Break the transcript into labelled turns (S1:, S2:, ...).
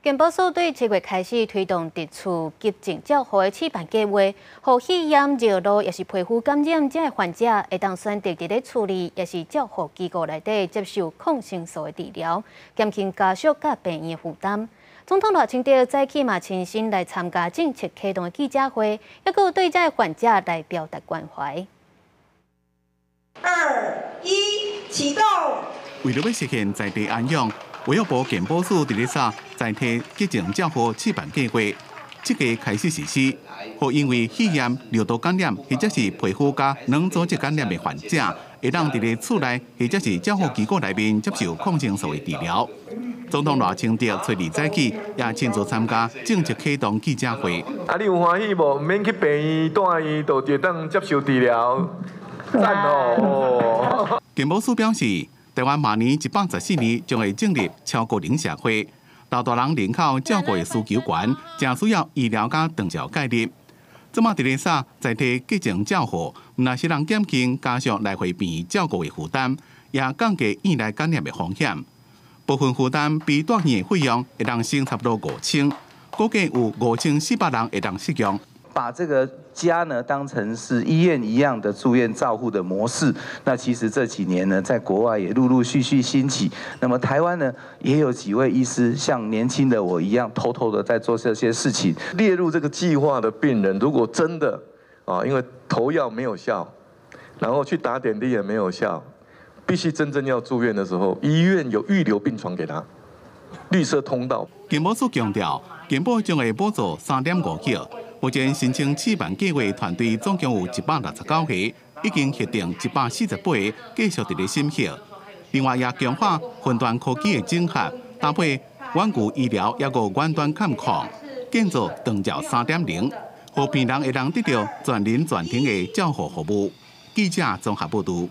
S1: 健保署對7月開始推動佇厝急症照護的試辦計劃，予肺炎、尿路抑是皮膚感染這的患者會當選擇佇咧厝裡，抑是照護機構內底接受抗生素的治療，減輕家屬佮病院的負擔。總統賴清德早起嘛親身來參加政策啟動的記者會，抑閣有對這的患者來表達關懷。
S2: 二一，啟動。
S3: 為著欲實現在地安養，衛福部健保署佇咧早在地急症照護試辦計劃，這個開始實施，予因為肺炎、尿道感染或者是皮膚佮軟組織感染的患者，會當佇咧厝內或者是照護機構內面接受抗生素的治療。總統賴清德初二早起也親自參加政策啟動記者會。
S4: 啊，你有歡喜無？毋免去病院住院，就會當接受治療，讚哦！
S3: 健保署表示，台灣明年114年將會進入超高齡社會，老大人人口照顧的需求懸，誠需要醫療佮長照介入。這馬佇咧早在地急症照護，毋但是能減輕家屬來回病院照顧的負擔，也降低院內感染的風險。部分負擔比住院的費用會當省差不多5000，估計有5400人會當適用。
S5: 把這個家呢當成是醫院一樣的住院照護的模式，那其實這幾年呢，在國外也陸陸續續興起。那麼台灣呢，也有幾位醫師像年輕的我一樣，偷偷的在做這些事情。
S4: 列入這個計劃的病人，如果真的啊，因為投藥沒有效，然後去打點滴也沒有效，必須真正要住院的時候，醫院有預留病床給他，綠色通道。
S3: 健保署強調，健保將會補助3.5億。目前申請試辦計劃團隊總共有169個，已經核定148個繼續佇咧審核。另外，也強化雲端科技的整合，搭配遠距醫療，抑閣遠端監控，建造長照3.0，予病人會當得到全人全程的照護服務。記者綜合報導。